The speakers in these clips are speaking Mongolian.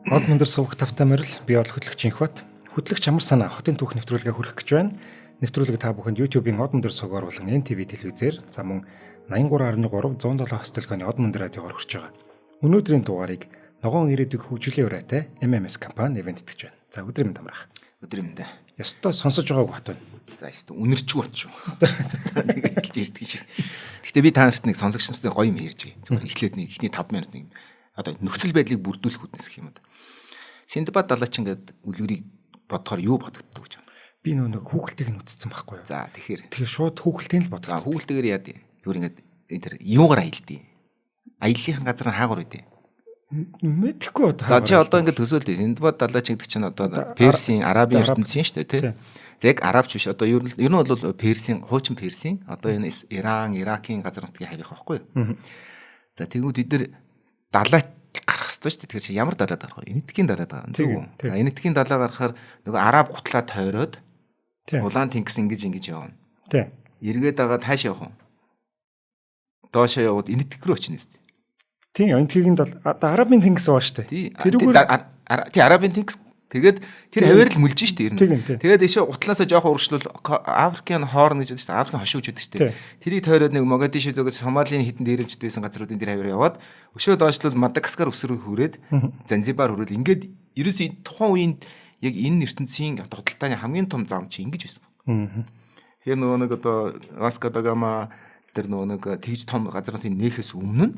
Од мөндөр сувг тавтай морил би бол хөтлөгч Инхбат. Хөтлөгч амар санаа хотын түүх нэвтрүүлгээ хүргэх гэж байна. Нэвтрүүлэг та бүхэнд YouTube-ийн Од мөндөр сувгаар болон NTV телевизээр за мөн 83.3 107 хостелгооны Од мөндөр радиогоор хүрч байгаа. Өнөөдрийн дугаарыг ногоон ирээдүйг хөгжүүлэн ураатай MMS компани ивентгэж байна. За өдрийн мэнд амраах. Өдрийн мэнд. Ёстой сонсож байгааг бат байна. За ёстой үнэрчгүй бат шүү. Нэг хэлж ирдэг шиг. Гэхдээ би та нарт нэг сонсогч нартай гоё юм ярьж байгаа. Зүгээр эхлээд нэг эхний 5 минут нэг одоо нөхцөл байдлыг бүрдүүлэх үднэс гэх юм уу. Синдбад далаачин гээд үлгэрийг бодохоор юу бодогддог гэж байна. Би нөө нэг хүүхэлтэйг нь үзсэн байхгүй юу? За тэгэхээр. Тэгэхээр шууд хүүхэлтийн л бодогдсон. За хүүхэлтэйгээр яа дий. Зүгээр ингээд энэ тэр юугаар аялдیں۔ Аяллахын газар нь хаагур үдээ. Мэдэхгүй одоо. За чи одоо ингээд төсөөлдөө. Синдбад далаачин гэдэг чинь одоо Персийн, Арабын ертөнцийн шүү дээ тий. За яг арабч биш одоо ер нь бол Персийн, хуучин Персийн одоо энэ Иран, Иракийн газар нутгийн хавийнх байхгүй юу? За тэгвэл бид нар далайт гарах ёстой шүү дээ. Тэгэхээр чи ямар далайд гарах вэ? Энэтхийн далайд гарна. Зөв үү? За Энэтхийн далай гарахаар нөгөө араб гутлаа тойроод улаан тэнгис ингэж ингэж явна. Тий. Эргээд агаад хааш явах вэ? Доошоо яваад Энэтхэг рүү очино шүү дээ. Тийм, Энэтхэгийн дал одоо Арабын тэнгис байгаа шүү дээ. Тэрүүгээр тий Арабын тэнгис. Тэгээд тэр хаваар л мүлжин шүү дээ ер нь. Тэгээд ишээ гутлаасаа жоохон урагшлвал Африкийн хоорн гэж байдаг шүү дээ. Африкийн хошуу гэж байдаг шүү дээ. Тэрийг тойроод нэг Могадишо зөөгөөс Сомалийн хитэн дээрэмчд байсан газруудын тэр хаваар яваад өшөө доошлол Мадагаскар өсрөө хүрээд Занзибар хүрээд ингээд ерөөсөө тухайн үеийн яг энэ ертөнцийн худалдааны хамгийн том зам чи ингэж байсан баг. Тэгэхээр нөгөө нэг одоо Васко да Гама тэр нөгөө нэг тэгж том газрын нээхээс өмнө нь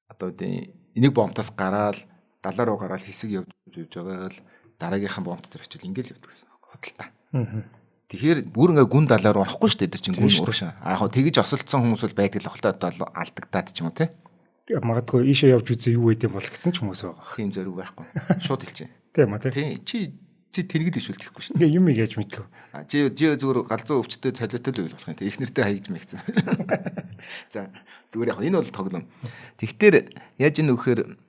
одоо нэг бомтоос гараал далаа руу гараал хэсэг явж явж байгаа л дараагийнхан бомт дээр очил ингээл явдаг гэсэн худалдаа. Тэгэхээр бүр ингээ гүн далаа руу орохгүй шүү дээ тэр чинь гүн урагшаа. А яг тэгж осолдсон хүмүүс бол байдаг л хол та одоо алдагдаад ч юм уу те. Магадгүй ийшээ явж үзээ юу гэдэм бол гэсэн ч хүмүүс байгаа. Тийм зориг байхгүй. Шууд хэлчихэ. Тийм аа тий. Чи тэргэл ишүүл тэхгүй шүү дээ. Ингээ юм яаж мэдгүй. А чи зүгээр галзуу өвчтөй цолиотой л байл болох юм. Их нэртэй хаяж мэгцэн. За зүгээр яг энэ бол тоглоом. Тэгтэр яаж ийн өгөхөр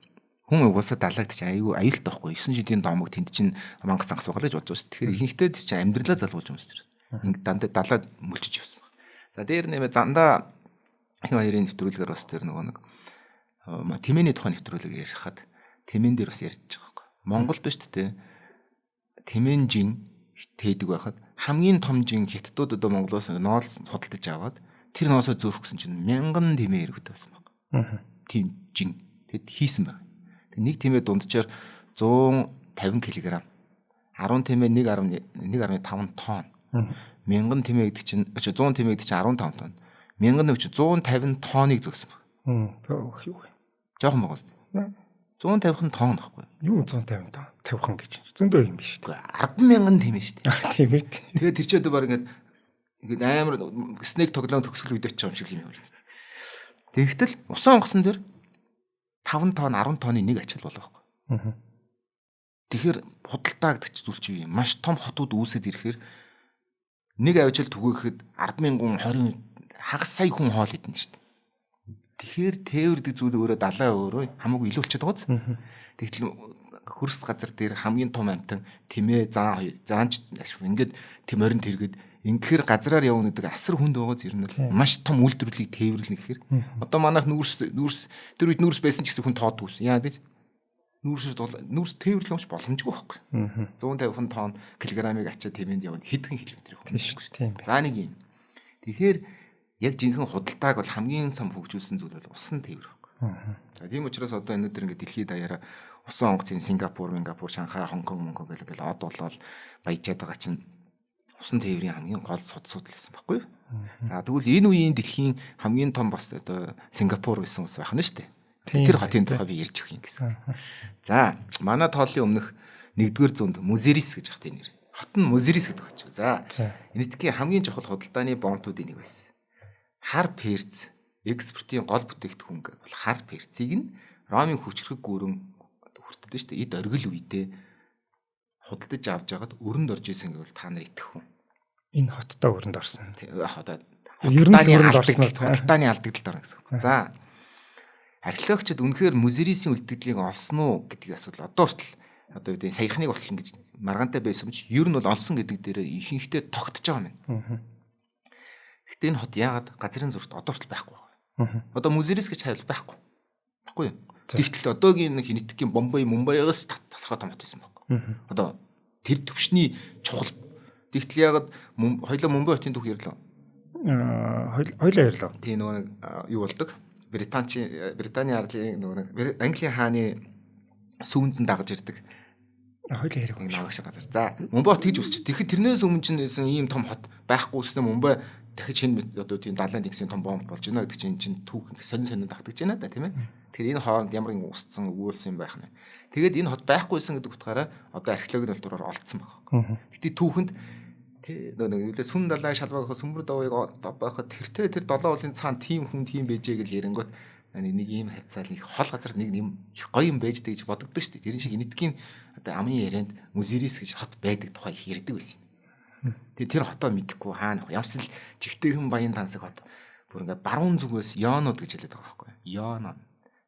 хүн угаасаа далаагд чи аюу аюултай байхгүй 9 жилийн домог тэнд чинь мангас цангас угаалж бодож байгаа шүү. Тэгэхээр ихэнхдээ тэр чинь амьдралаа залгуулж юм шүү. Ингээ дандаа далаад мүлчиж явсан баг. За дээр нэмээ зандаа хин хоёрын нэвтрүүлгээр бас тэр нөгөө нэг тэмээний тухай нэвтрүүлэг ярихад тэмээн дээр бас ярьж байгаа байхгүй. Монголд шүү дээ. Тэмээн жин тээдэг байхад хамгийн том жин хятадууд одоо Монголоос ноол судалдаж аваад тэр ноосоо зөөх гэсэн чинь мянган тэмээ эргэвтэй байсан баг. Тийм жин тэд хийсэн баг. Нэг тэмээ дунджаар 150 кг. 10 тэмээ 1.1.5 тонн. 1000 тэмээ гэдэг чинь 100 тэмээ гэдэг чинь 15 тонн. 1000 нэг чинь 150 тонныг зөксөн баг. Юу вэ? Жохон байгаа зү. 150 тонн байхгүй. Юу 150 тонн? 50 гэж. Зөндөө юм биш үү? 100000 тэмээ шүү дээ. Тийм ээ. Тэгээд тэр чинь одоо баг ингээд амар снег тоглоом төгсгөл үед очиж байгаа юм шиг юм байна. Тэгтэл усан онгоцон дээр 5 тонн 10 тонны нэг ачаал болоо байхгүй. Тэгэхээр худалдаа гэдэг чинь зүйл чи юу юм? Маш том хотууд үүсэд ирэхээр нэг авчил түгээхэд 10,000 20 хагас сая хүн хоол идэнэ шүү дээ. Тэгэхээр тээвэр гэдэг зүйл өөрөө далаа өөрөө хамаагүй илүү болчиход байгаа биз. Тэгтэл хөрс газар дээр хамгийн том амтан тэмээ зан хоёр заанч ингээд тэм орин тэргэд ингэхээр газраар явна гэдэг асар хүнд байгаа зэрэг нь маш том үйлдвэрлэлийг тээвэрлэнэ гэхээр одоо манайх нүүрс тэр үед нүүрс байсан ч гэсэн хүн тоодгүй байсан. Яа гэж нүүрс тээвэрлэх юмч боломжгүй байхгүй. 150 тонн килограммыг ачаа тэмээнд явна хэдхэн километр хүн шүү дээ. За нэг юм. Тэгэхээр яг жинхэнэ худалдааг бол хамгийн том хөгжүүлсэн зүйл бол усан тээвэр байхгүй. За тийм учраас одоо өнөөдөр ингээд дэлхийд даяараа усан онгоцын Сингапур, Мингапур, Шанхай, Хонконг, Монконг гэл од болоод баяжаад байгаа чинь усан тээврийн хамгийн гол судал байсан байхгүй юу? За тэгвэл энэ үеийн дэлхийн хамгийн том бас одоо Сингапур байсан ус байх нь шүү дээ. Тэр хотын тухай би ярьж өгөх юм гэсэн. За манай тоолын өмнөх 1-р зуунд Музерис гэж хотын нэр. Хот нь Музерис гэдэг хот. За Энэтхэгийн хамгийн чухал худалдааны бомтуудын нэг байсан. Хар перц экспортын гол бүтээгдэхүүн бол хар перцийг нь Ромын хүчрхэг гүрэн хүртэлдэж шүү дээ. Эд оргил үедээ худалдаж авч жагаад өрөнд орж исэн гэвэл та нар итгэх үү? Энэ хоттой өрөнд орсон. Одоо ер нь өрөнд орсон уу? Худалдааны алдагдлалд орно гэсэн үг. За археологчид үнэхээр Музерисийн үлдэгдлийг олсон уу гэдгийг асуудал одоо хүртэл одоо юу гэдэг саяхныг болтол ингэж маргаантай байсан ч ер нь бол олсон гэдэг дээр ихэнхдээ тогтож байгаа юм байна. Гэхдээ энэ хот яагаад газрын зурагт одоо хүртэл байхгүй байгаа. Одоо Музерис гэж хайл байхгүй. Баггүй юу? Тэгтэл одоогийн нэг Энэтхэгийн Бомбай, Мумбайгаас тасархай том хот байсан байхгүй. Одоо тэр төвшний чухал. Тэгтэл яагаад хоёлоо Мумбай хотын түүх ярьлаа? Хоёлоо ярьлаа. Тийм, нөгөө нэг юу болдог? Британий арлын нөгөө нэг Английн хааны сүүнд нь дагаж ирдэг. Хоёлоо яриаг юм шиг газар. За, Мумбай хот гэж үсч. Тэгэхэд тэрнээс өмнө чинь байсан ийм том хот байхгүй үснэ Мумбай дахиж шинэ одоо тийм далайн тэнгисийн том бомб болж байна гэдэг чинь чинь түүх сонин сонин давтагч байна да, тийм ээ. Тэгэхээр энэ хооронд ямар нэгэн устсан өгүүлсэн юм байх нэ. Тэгээд энэ хот байхгүйсэн гэдэг утгаараа одоо археологийн олдвроор олдсон байгаа. Гэтэ түүхэнд нэг үлээ сүм далай шалбааг сүмбэр давыг байхад тэртээ тэр долоон уулын цаана тийм хүн тийм байжээ гэж ярингууд нэг ийм хавцаал нэг хол газар нэг юм их гоё юм байж гэж бодогддог шүү дээ. Тэрэн шиг Энэтхэгийн одоо амын ярианд Музирис гэж хот байдаг тухай их ярьдаг байсан юм. Тэгээ тэр хотоо мэдэхгүй хаана ямарсан л жигтэйхэн баян тансаг хот бүр ингээ баруун зүгээс Йонод гэж хэлээд байгаа байхгүй юу? Йоно.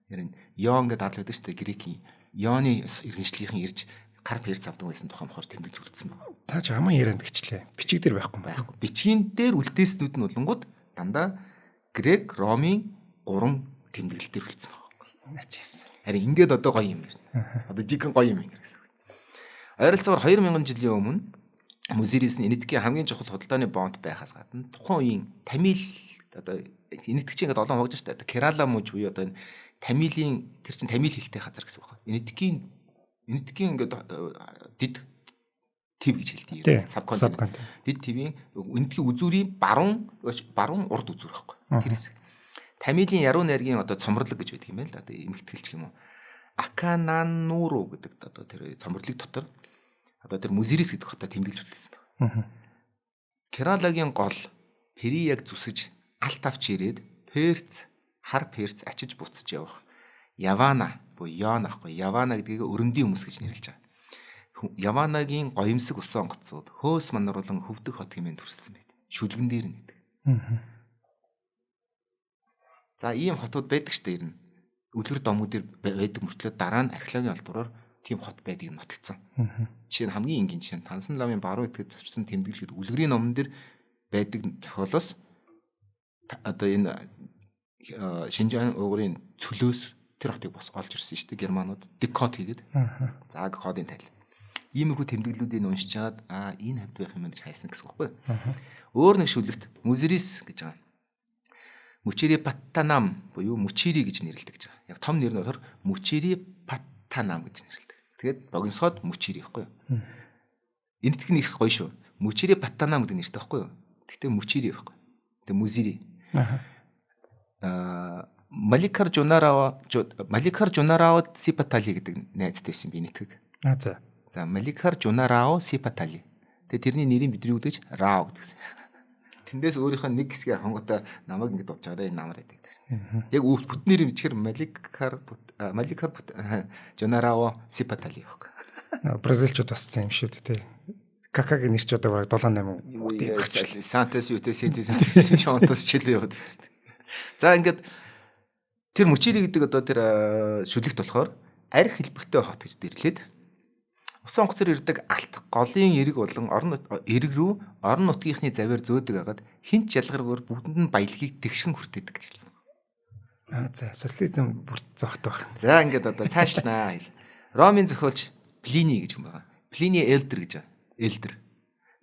Тэр нь Йон гэдэг ардл байдаг шүү дээ. Грекийн Йоны иргэншлийнхэн ирж кар перц авдаг байсан тухай мохоор тэмдэглэж үлдсэн байна. Та ч аман ярианд гिचлээ. Бичиг дээр байхгүй байхгүй. Бичгийн дээр үлдээснүүд нь болонгууд дандаа Грек, Ромын гурван тэмдэглэл дээр үлдсэн байгаа байхгүй. Начаас. Харин ингээд одоо гоё юм байна. Одоо жигэн гоё юм байна гэсэн үг. Ойролцоогоор 2000 жилийн өмнө Музирис нь Энэтхэгийн хамгийн чухал худалдааны бонд байхаас гадна тухайн үеийн Тамил одоо Энэтхэг чинь ингээд олон хуваагдаж шүү дээ. Керала мужи буюу одоо энэ Тамилийн тэр чинь Тамил хэлтэй газар гэсэн үг байна. Энэтхэгийн ингээд дид төв гэж хэлдэг юм. Сабконтинент. Дид төвийн Энэтхэгийн үзүүрийн баруун урд үзүүр байхгүй. Тэр хэсэг. Тамилийн яруу найргийн одоо цомрлог гэж байдаг юм байна л да. Одоо эмхтгэлч юм уу. Аканануру гэдэг одоо тэр цомрлыг дотор одоо тэр Музирис гэдэг хотоо тэмдэглэж үлдээсэн байна. Кералагийн гол Перияг зүсэж алт авч ирээд Перц, хар перц ачиж буцаж явах Явана буюу Йон ахгүй Явана гэдгийг өрөндийн хүмүүс гэж нэрлэж байгаа. Яванагийн гоёмсог усан онгоцууд хөөс манаруулан хөвдөх хот хэмээн төрсөлсөн байт. Шүлгэн дээр нь гэдэг. За ийм хотууд байдаг штэ ер нь. Үлгэр домог дээр байдаг мөртлөө дараа нь археологийн олдвроор тийм хот байдгийг нотолцсон. Жишээ нь хамгийн энгийн жишээ нь Тансан ламын баруун этгээд зочсон тэмдэглэл гэдэг үлгэрийн номон дээр байдаг зохиолоос одоо энэ Шинжаан угрын цөлөөс тэр хотыг бос олж ирсэн шүү дээ германууд декод хийгээд. За кодын тайл. Иймэрхүү тэмдэглэлүүдийг уншиж чаад энэ хавьд байх юм гэж хайсан гэсэн үг байхгүй. Өөр нэг шүлэгт Музирис гэж байгаа. Мучири Паттанам буюу Мучири гэж нэрлэдэг гэж байгаа. Яг том нэр нь болохоор Мучири Паттанам гэж нэрлэдэг. Тэгээд богиносоод Мучири байхгүй юу? Энэтхэг нь ирэх гоё шүү. Мучири Паттанам гэдэг нэртэй байхгүй юу? Гэхдээ Мучири байхгүй. Тэгээд Музири. Маликар Жунарао Сипатали гэдэг найзтай байсан би Энэтхэг. За. За Маликар Жунарао Сипатали. Тэгээд тэрний нэрийг бидний үдэж Рао гэдгсэн. Тэндээс өөрийнхөө нэг хэсгээ хонготой намайг ингэж дуудаж байгаа энэ намар гэдэг. Яг бүтэн нэр юм чихэр Маликар Жунарао Сипатали байхгүй. Бразилчууд бас юм шүү дээ. Какагийн нэр чи одоо бараг 7 8 Сантес юутэй Сентес Шонтос чилээ яваад ирсэн. За ингээд тэр Мучири гэдэг одоо тэр шүлэгт болохоор арх хэлбэгтэй хот гэж дэрлээд усан онгоцоор ирдэг алт голын эрэг болон орон эрэг рүү орон нутгийнхны заваар зөөдөг агаад хинч ялгаргүйгээр бүгдэнд нь баялагийг тэгшин хүртээдэг гэж хэлсэн байна. За социализм бүрдсэн хот байх. За ингээд одоо цаашлнаа. Ромын зохиолч Плини гэж хүн байгаа. Плини Элдер гэж байгаа. Элдер.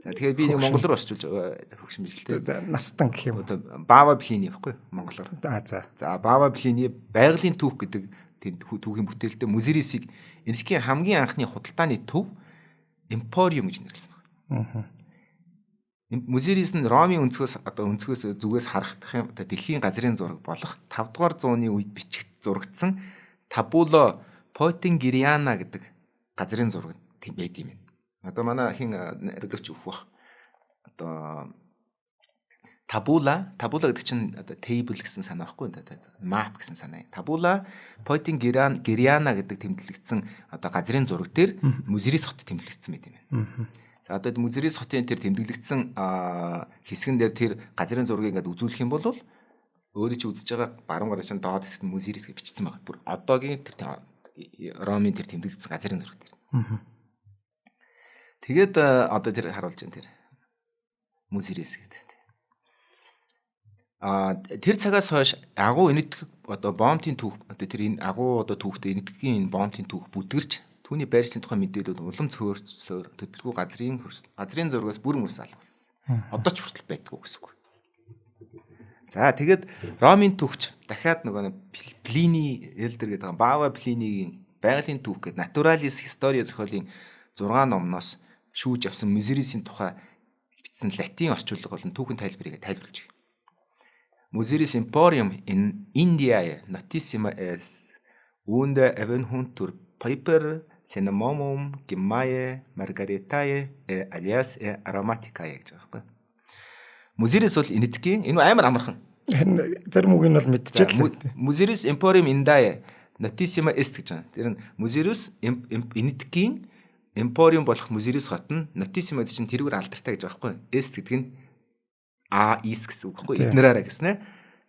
За тэгэхээр би нэг монгол руу орчуулж хөгшин биш л дээ. Настан гэх юм. Одоо Бава Плини байхгүй монголоор. За. За Бава Плини байгалийн түүх гэдэг түүхийн бүтээлдээ Музирисийг Энэтхэгийн хамгийн анхны худалдааны төв Эмпориум гэж нэрлэсэн байна. Музирис нь Ромын өнцгөөс одоо өнцгөөс зүгээс харагдах юм одоо дэлхийн газрын зураг болох 5 дугаар зууны үед бичих зурагдсан Табуло Потингериана гэдэг газрын зураг байд юм байна. Одоо манай хин наригч өөх бах. Одоо Табула гэдэг чинь одоо table гэсэн санаа байхгүй map гэсэн санаа. Табула Потингериана гэдэг тэмдэглэгдсэн одоо газрын зураг дээр Музирис хот тэмдэглэгдсэн байт юм байна. За одоо Музирис хотын тэр тэмдэглэгдсэн хэсгэн дээр тэр газрын зургийг ингээд үзүүлэх юм бол өөрөө чи үзэж байгаа баруун гарын чинь доод хэсэгт Музирис гэж бичсэн байгаа. Бүр одоогийн тэр Ромын тэр тэмдэглэгдсэн газрын зураг дээр. Тэгээд одоо тэр харуулж байна тэр Музирис гэдэг. Тэр цагаас хойш агуу Энэтхэг одоо бомтын түүх одоо тэр энэ агуу одоо түүхтэй Энэтхэгийн энэ бомтын түүх бүдгэрч түүний байршлын тухай мэдээлүүд улам цөөрсөөр төдөлгүй газрын зургаас бүр мөрс алгасан. Одоо ч хүртэл байдгүй гэсэн үг. За тэгээд Ромын түүхч дахиад нөгөө Плини Элдер гэдэг Бава Плинигийн байгалийн түүх гэдэг Naturalis Historia зохиолын 6 номноос шүүж авсан Мюзерисийн тухай бичсэн латин орчуулга болон түүхэн тайлбарыг тайлбарлаж өгье. Muziris Emporium in India notissima est unde evenhuntur piper cinnamomum gemmae margaritae alias aromaticae гэж байгаа байхгүй. Muziris бол Энэтхэгийн энэ амар амархан. Зарим үг нь бол мэдчихэл. Muziris Emporium Indiae notissima est гэж байгаа. Тэр нь Muziris Энэтхэгийн Emporium болох Muziris хот нь notissima гэдэг чинь тэрүүгээр алдартай гэж байгаа байхгүй. Est гэдэг нь а is гэсэн үг байхгүй. Эднэраараа гэсэн ээ.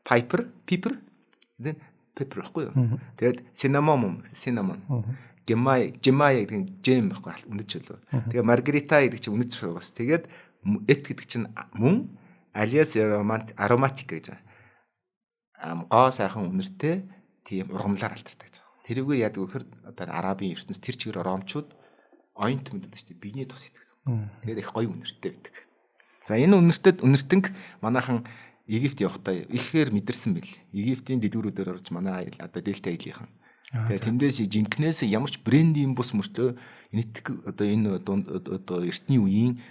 Piper, pepper pepper байхгүй юу? Тэгээд cinnamon, cinnamon. Gemmae, gemmae гэдэг нь gem байхгүй үнэт чөлөө. Тэгээд margarita гэдэг чинь үнэт чөлөө бас. Тэгээд et гэдэг чинь мөн alias aromatic гэж байгаа. Гоо сайхан үнэртэй тийм ургамлаар алдартай гэж байгаа. Тэрүүгээр яадаг вэ гэхээр одоо арабын ертөнц тэр чигээр ромчууд ointment гэдэг чинь биений тос хийдэг гэсэн. Тэгээд их гоё үнэртэй байдаг. За энэ үнэртэд үнэртэнг манайхан Египт явахдаа ихээр мэдэрсэн бэл. Египтийн дэлгүүрүүдээр орж манай одоо Дельта аялынхан. Тэгээ тэндээс жинкнээс ямар ч брендийн бус мөртлөө Энэтхэг одоо энэ дунд одоо эртний үеийн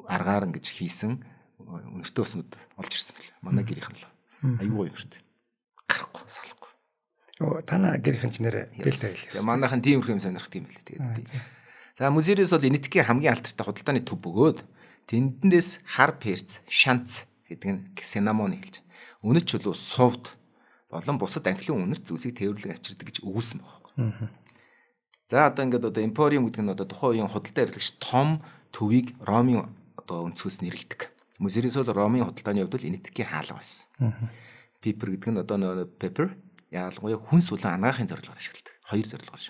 аргаар ингэж хийсэн үнэртэй уснууд олж ирсэн бэл. Манай гэрийнхэн л. Аюу гоё үнэртэй. Гарахгүй, салахгүй. Танаа гэрийнхэн ч нэрээ Дельта аялал. Манайхан тиймэрхүү юм сонирхдаг юм билээ. Тэгээд. За Музерис бол Энэтхэгийн хамгийн алдартай худалдааны төв бөгөөд тэндээс хар перц, шанц гэдэг нь cinnamon хэлж. Үнэт чулуу сувд болон бусад анхлын үнэрт зүйлсийг тээвэрлэн авчирдаг гэж өгүүлсэн байгаа. За одоо ингээд одоо Emporium гэдэг нь одоо тухайн үеийн худалдаа эрхлэгч том төвийг Ромын одоо өнцгөөс нэрлэдэг. Музерис бол Ромын худалдааны хувьд бол Энэтхэгийн хаалга байсан. Piper гэдэг нь одоо нөгөө pepper ялангуяа хүнс улаан анагаахын зорилгоор ашигладаг. Хоёр зорилгоор.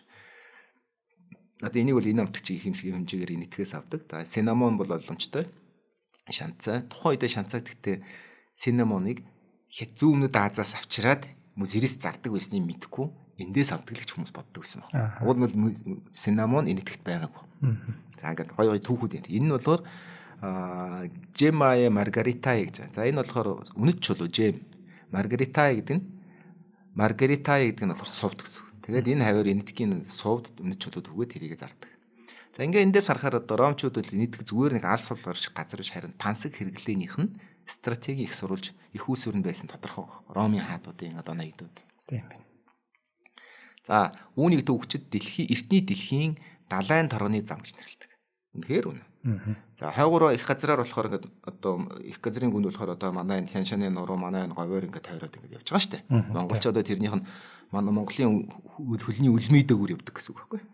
Одоо энийг бол энэ амтгч их хэмжээгээр Энэтхгээс авдаг. За cinnamon бол боломжтой. Шанцаа. Тухайн үедээ шанцаа гэхдээ cinnamon ыг зүүн өмнөд Азиас авчираад Музерис зардаг байсныг мэдэхгүй эндээс авдаг л гэж хүмүүс боддог байсан байна. Уул нь бол cinnamon Энэтхэгт байгаагүй. За ингээд гоё гоё түүхүүд юм. Энэ нь болохоор Gemmae Margaritae гэж. За энэ болохоор үнэт чулуу gem. Margaritae гэдэг нь Margaritae гэдэг нь болохоор сувд гэсэн. Тэгээд энэ хаваар Энэтхэгийн сувд үнэт чулуу түгээд тэрийгэ зардаг. За ингээ эндээс харахаар одоо ромчууд бол Энэтхэг зүгээр нэг алс сул орш газар биш харин тансаг хэрэглээнийх нь стратеги их сурвалж их үүсвэр нь байсан тодорхой. Ромын хаадуудын одоо ноёдууд. Тийм байна. За үүнийг төвөгчд дэлхийн эртний дэлхийн далайн торгоны зам гэж нэрлэдэг. Үнэхээр үнэ. За хойгоороо их газраар болохоор ингээд одоо их газрын гүнд болохоор одоо манай энэ Хяншаны нуруу, манай энэ говьор ингээд тойроод ингээд явж байгаа шүү дээ. Монголч одоо тэрнийх нь манай Монголын хөлний үлмий дээгүүр явдаг гэсэн үг байхгүй юу?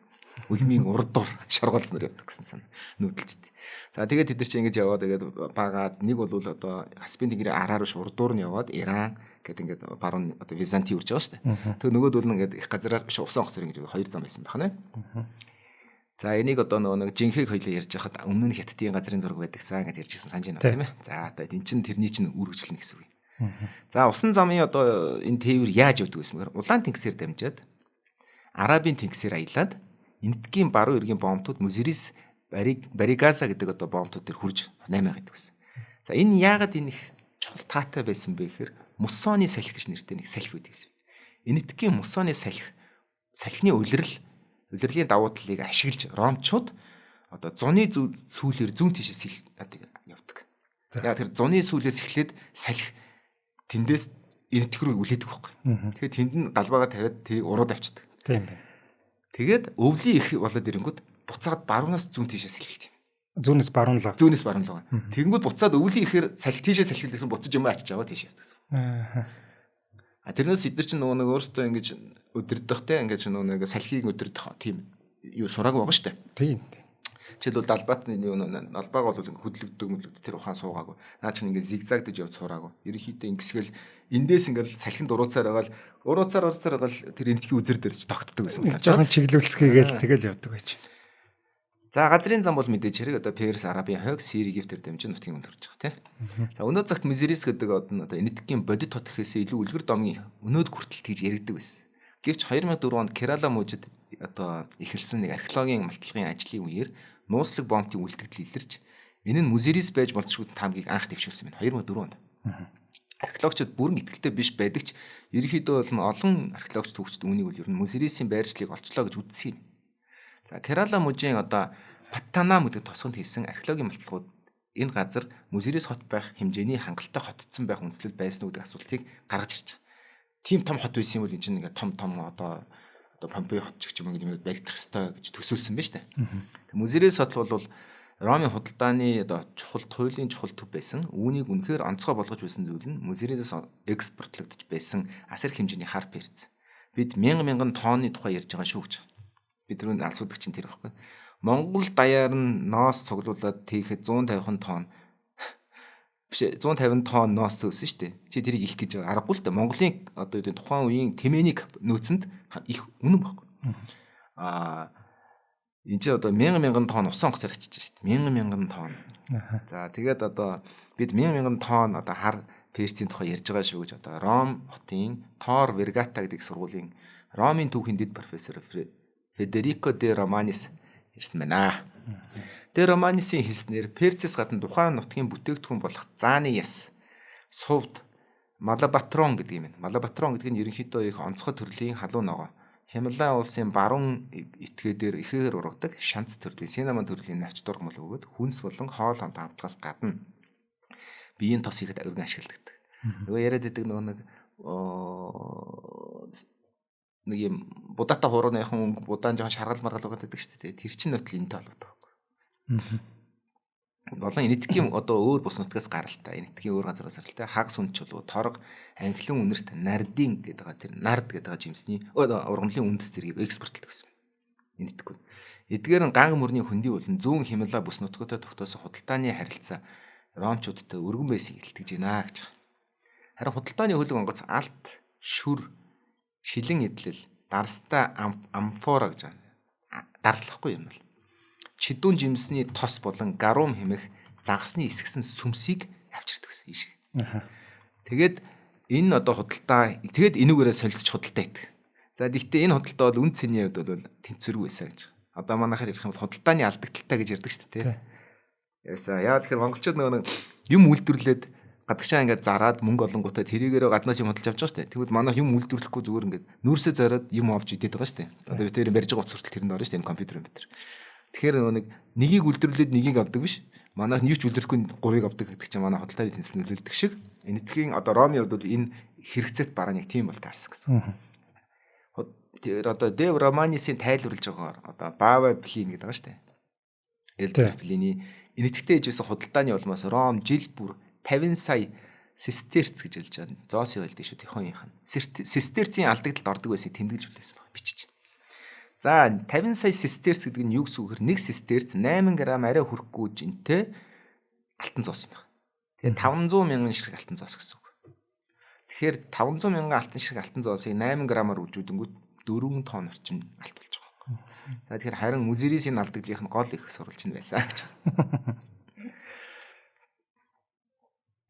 Үлмийн урд дур шоргоолзноор явдаг гэсэн санаа нүүдэлчтэй. За тэгээд тэд нар чинь ингэж яваад тэгээд багаад нэг бол одоо Каспийн тэнгэрийн араар биш урдуур нь яваад Иран гэдэг ингээд баруун одоо Византи үрж байгаа шүү дээ. Тэгээ нөгөөд бол ингээд их газраар биш усан онгоцоор ингэж хоёр зам байсан байна. За энийг одоо нөгөө нэг жинхэг хоёлоо ярьж байхад өмнө нь хятадын газрын зураг байдагсан гэж ярьж ирсэн санаж байна тийм ээ. За одоо эн чинь тэрний чинь үргэлжлэнэ гэсэн үг. За усан замын одоо энэ тээвэр яаж явдаг вэ гэхээр улаан тэнгисээр дамжаад Арабын тэнгисээр аялаад Энэтхэгийн баруун эргийн бомтууд Музерис Баригаза гэдэг одоо бомтууд дээр хурж 8 гэдэг байсан. За энэ яагаад энэ их чухал таатай байсан бэ гэхээр муссоны салхи гэж нэртэй нэг салхи байдаг гэсэн. Энэтхэгийн муссоны салхи салхины улирлын давуу талыг ашиглаж ромчууд одоо зуны сүүлээр зүүн тийшээ сэл явдаг. Яг тэр зуны сүүлээс эхлээд салхи тэндээс Энэтхэг рүү үлээдэг байхгүй. Тэгэхээр тэнд нь далбаагаа тавиад тэрийг урууд авчдаг. Тийм байна. Тэгээд өвлийн их болоод ирэнгүүт буцаад баруунаас зүүн тийшээ салхилт юм. Зүүнээс баруун лоо. Зүүнээс баруун лоо. Тэгэнгүүт буцаад өвлийн ихээр салхи тийшээ салхилт гэсэн буцаж юм ачиж аваа тийшээ явдаг гэсэн. А тэрнээс эдгээр чинь нөгөө нэг өөрсдөө ингэж өдөрдөх те ингэж нөгөө нэг салхийг өдөрдөх тийм юу сураагүй байгаа шүү дээ. Тийм. Жишээлбэл далбаат юу далбааг бол ингэ хөдлөгдөг мөлөгдөг тэр ухаан суугаагүй. Наа чинь ингэ зигзагдаж явж сураагүй. Ерөнхийдөө ингэсгэл эндээс ингээл салхинд урууцаар байгаа л урууцаар байгаа л тэр энэтхийн үзэр дээр ч тогтдог байсан. Жохон чиглүүлсгээгээл тэгэл явдаг байж. За газрын зам бол мэдээж хэрэг одоо Перс, Арабын хойг, Сири, Египтээр дэмжин нутгийн үнд төрж байгаа тийм. За өнөө цагт Мизерис гэдэг одоо Энэтхэгийн бодит хот гэхээсээ илүү үлгэр домгийн өнөөд хүртэл тэгж яригдаг байсан. Гэвч 2004 онд Керала мужид одоо эхэлсэн нэг археологийн малтлагын ажлын үеэр нууцлаг бомбын үлдэгдэл илэрч энэ нь Музерис байж болзошгүй таамгийг анх дэвшүүлсэн байна 2004 онд. Археологчид бүрэн итгэлтэй биш байдаг ч ерөнхийдөө бол олон археологч төвчд үүнийг бол ер нь Музерисийн байршлыг олчлоо гэж үзсэн юм. За Керала мужийн одоо Паттанам гэдэг тосгонд хийсэн археологийн малтлагууд энэ газар Музерис хот байх хэмжээний хангалттай хотцсон байх үндслэл байсан уу гэдэг асуултыг гаргаж ирж байгаа. Тийм том хот байсан юм бол энэ чинь ингээ том том одоо Помпей хот ч юм уу гэдэг юм баригдах ёстой гэж төсөөлсөн байна шүү дээ. Музерис хот бол Ромын худалдааны одоо чухал туйлын чухал төв байсан. Үүнийг үнэхээр онцгой болгож байсан зүйл нь Музерисээс экспортлогдож байсан асар их хэмжээний хар перц. Бид мянган мянган тонны тухай ярьж байгаа шүү гэж. Би түрүүнд алсуудаг чинь тэр байхгүй. Монгол даяар нь ноос цуглуулад тийхэд 150 тонн биш 150 тонн ноос төсөн шүү дээ. Чи тэрийг их гэж аргагүй л дээ. Монголын одоо тухайн үеийн тэмээний нөөцөнд их үнэн байхгүй. Аа энэ чи одоо мянган мянган тонн усан онгоцоор ачиж шүү дээ. Мянган мянган тонн. За тэгээд одоо бид мянган мянган тонн одоо хар перцийн тухай ярьж байгаа шүү гэж одоо Ром хотын Тор Вергата гэдэг сургуулийн Ромын түүхийн дэд профессор Федерико де Романис ирсэн байна. Де Романисын хэлснээр Перцээс гадна тухайн нутгийн бүтээгдэхүүн болох зааны яс, сувд, малабатрон гэдэг юм байна. Малабатрон гэдэг нь ерөнхийдөө их онцгой төрлийн халуун ногоо. Хямлан улсын баруун этгээдээр ихээр ургадаг шанц төрлийн синамон төрлийн навч дургамал бөгөөд хүнс болон хоол хамт амтлагаас гадна биеийн тос ихэд өргөн ашигладаг. Нөгөө яриад байдаг нөгөө нэг юм будаата хурууны яхан өнгө будаан жоохон шаргал маргал байгаа гэдэг шүү дээ. Тэр чинь нөтөл энэтэй холбоотой байхгүй. Болон энэтхийн одоо өөр бус нутгаас гаралтай. Энэтхийн өөр газараас гаралтай хагас үн чулуу, торго, анхлан үнэрт нардын гэдэг байгаа тэр нард гэдэг байгаа жимсний ургамлын үндэс зэргийг экспортлдог гэсэн. Энэтхэг. Эдгээр нь ганг мөрний хөндий болон зүүн Хималай бүс нутгуудад тогтоосон худалдааны харилцаа ромчуудтай өргөн байсыг илтгэж байна гэж. Харин худалдааны хөлөг онгоц алт, шүр, шилэн эдлэл, дарстай амфора гэж байна. Дарслахгүй юм бол. Чидүүн жимсний тос болон гарум хэмэх загасны эсгсэн сүмсийг авчирдаг гэсэн ийш. Тэгээд энэ одоо худалдаа тэгээд энүүгээрээ солилцож худалдаа хийдэг. За гэхдээ энэ худалдаа бол үн цэний хувьд бол тэнцвэргүй байсан гэж. Одоо манайхаар ярих юм бол худалдааны алдагдaltaй гэж ярьдаг шүү дээ. Ясаа яа тэгэхээр монголчууд нөгөө юм үйлдвэрлээд гадагшаа ингээд зараад мөнгө олонгуудаа тэрийгээрээ гаднаас юм худалж авч байгаа шүү дээ. Тэгвэл манайх юм үйлдвэрлэхгүй зүгээр ингээд нүүрсээ зараад юм авч идээд байгаа шүү дээ. Одоо би тэр барьж байгаа утас хүртэл тэрэнд орно шүү дээ. Энэ компьютер юм битэр. Тэгэхээр нөгөө нэгийг үйлдвэрлээд нэгийг авдаг биш. Манайх нь юу ч үйлдвэрлэхгүй гурыг авдаг гэдэг чинь манай худалдааны тэнцэл нөлөөлдөг шиг. Энэтхийн одоо Ромын хувьд бол энэ хэрэгцээт бараа нэг тийм бол таарсан гэсэн. Тэр одоо Дэв Романисын тайлбарлаж байгаагаар одоо Бава Плин гэдэг байгаа шүү дээ. Элдер Плиний энэтхэгтэй ээж байсан худалдааны улмаас Ром жил бүр 50 сая сестерц гэж хэлж байгаа. Зоосын хэлдэг шүү тихоных нь. Сестерцийн алдагдлалд ордог байсыг тэмдэглэж үлдээсэн баг бичиж. За 50 сая сестерц гэдэг нь юу гэсэн үг вэ? Нэг сестерц 8 г арай хүрэхгүй жинтэй алтан зоос юм байна. Тэгэхээр 500 мянган ширхэг алтан зоос гэсэн үг. Тэгэхээр 500 мянган алтан ширхэг алтан зоосыг 8 грамаар үржүүлэнгүүт 4 тонн орчим алт болж байгаа юм. За тэгэхээр харин Музерисийн алдагдлынх нь гол их сурвалж нь байсан гэж.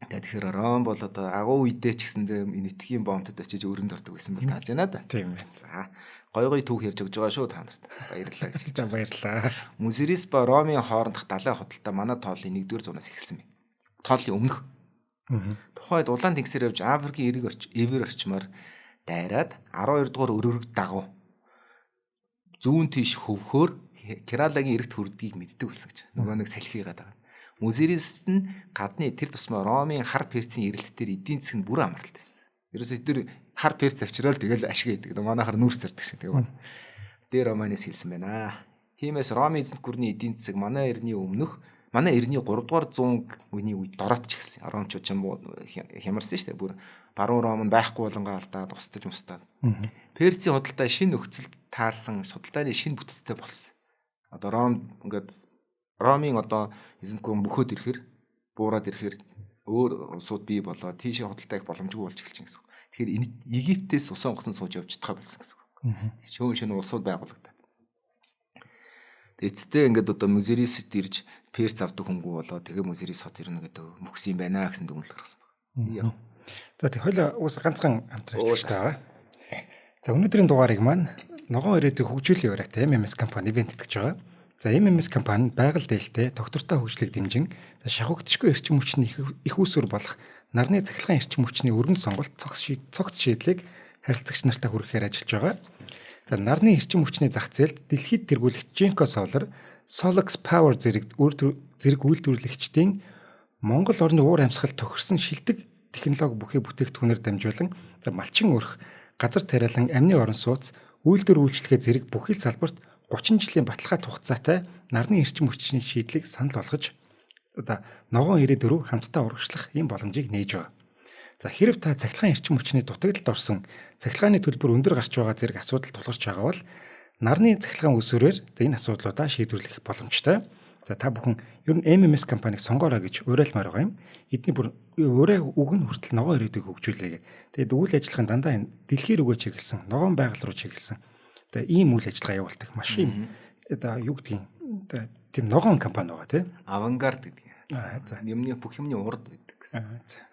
Тэгэхээр Ром бол одоо агуу үедээ ч гэсэндээ энэтхийн бомтод очиж өрөнд ордог байсан бол тааж байна да. Тийм ээ. За гой гой түүх ярьж өгж байгаа шүү та нарт. Баярлалаа гэж. За баярлалаа. Музерис ба Ромын хоорондох далай худалдаа манай тоолын 1-р зуунаас эхэлсэн байна. Тоолын өмнөх. Тухайд улаан тэнгисээр явж Африкийн эрэг орч эвэр орчмоор дайраад 12 дугаар өрөөрөг дагуу зүүн тийш хөвхөөр Кералагийн эрэгт хүрдгийг мэддэг болсон гэж. Нөгөө нэг салхигаа дагаад. Музерис нь гадны тэр тусмаа Ромын хар перцийн эрэлтээр эдийн засаг нь бүрэн амралт байсан. Ерөөсөө тэр хар перц авчирал тэгэл ашиг хийдэг. Манайхаар нүүрс зардаг шиг тэгээ. Дээр Романис хэлсэн байна. Тиймээс Ромын эзэнт гүрний эдийн засаг манай эртний өмнөх манай эртний 3 дугаар зуун үеийн үед дороотч эхэлсэн. Ромчууд ч хямарсан шүү дээ. Бүр баруун Ром нь байхгүй болонгоо алдаад устж мустаад. Перцийн худалдаа шинэ нөхцөлд таарсан судалдааны шинэ бүтцтэй болсон. Одоо Ром ингээд Ромын одоо эзэнт гүрэн бөхөөд ирэхэр буураад ирэхэр өөр улсууд бий болоо тийшээ худалдаа их боломжгүй болж эхэлж гэсэн. Тэгэхээр энэ Египтээс усан онгоцон сууж явж чадхаа болсон гэсэн. Шөөн шинэ улсууд байгуулагдаад. Тэгээ эцэстээ ингээд одоо Музирисд ирж перц авдаг хөнгүү болоо тэгээ Музирис хот ирнэ гэдэг мөхсөн юм байна гэсэн дүгнэлт гаргасан байна. За тэг хойлоо уус ганцхан хамтрагч байгаа. За өнөөдрийн дугаарыг маань ногоон ирээдүйг хөгжүүлэх уриатай MMS компани ивент тэтгэж байгаа. За MMS компани байгаль дээлтэй тогтвортой хөгжлийг дэмжин шахагдшгүй эрчим хүчний их үүсвэр болох нарны цахилгаан эрчим хүчний өргөн сонголт цогц шийдлийг харилцагч нартай хүргэхээр ажиллаж байгаа. За нарны эрчим хүчний зах зээлд дэлхийд тэргүүлэх Jinko Solar, Solax Power зэрэг зэрэг үйлдвэрлэгчдийн Монгол орны уур амьсгал тохирсон шилдэг технологи бүхий бүтээгдэхүүнээр дамжуулан за малчин өрх, газар тариалан, амны орон сууц, үйлдвэр үйлчилгээ зэрэг бүхий л салбарт 30 жилийн баталгаат хугацаатай нарны эрчим хүчний шийдлийг санал болгож одоо ногоон ирээдүй рүү хамтдаа урагшлах ийм боломжийг нээж байгаа. За хэрв та цахилгаан эрчим хүчний дутагдалд орсон цахилгааны төлбөр өндөр гарч байгаа зэрэг асуудал тулгарч байгаа бол нарны цахилгаан үүсвэрээр энэ асуудлуудаа шийдвэрлэх боломжтой. За та бүхэн ер нь MMS компанийг сонгоорой гэж уриалмаар байгаа юм. Эдний бүр ураа үг нь хүртэл ногоон ирээдүйг хөгжүүлээ. Тэгээд үйл ажиллагаа нь дандаа энэ дэлхий рүүгээ чиглэсэн, ногоон байгаль руу чиглэсэн. Одоо ийм үйл ажиллагаа явуулдаг. Маш юм одоо юу гэдгийг одоо тийм ногоон компани байгаа тийм. Авангард гэдэг. Аа за. Юмны бүх юмны урд байдаг гэсэн. Аа за.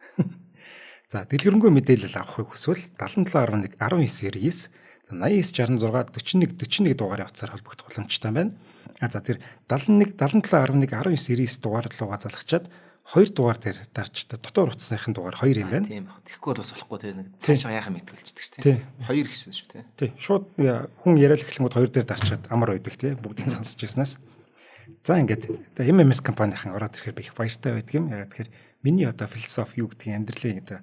За дэлгэрэнгүй мэдээлэл авахыг хүсвэл 77.1 1999 за 8966 41 41 дугаарын утсаар холбогдох боломжтой байна. А за тэр 71 77.1 1999 дугаар руугаа залгачаад 2 дугаар дээр дарж дотоор утасныхын дугаар 2 юм байна. Тийм баг. Тэгэхгүй бол бас болохгүй те нэг цаашаа яхаа мэдгэлцдэг шүү Тий. те. Хоёр гэсэн шүү те. Тий. Шууд хүн яриад эхлэнгүүд 2 дээр дарчаад амар байдаг тий. Бүгдийг сонсч ирснээс. За ингээд одоо MMS компанийн ороод ирэхээр би их баяртай байдаг юм. Ягаад тэгэхээр миний одоо философи юу гэдгийг амьдралын одоо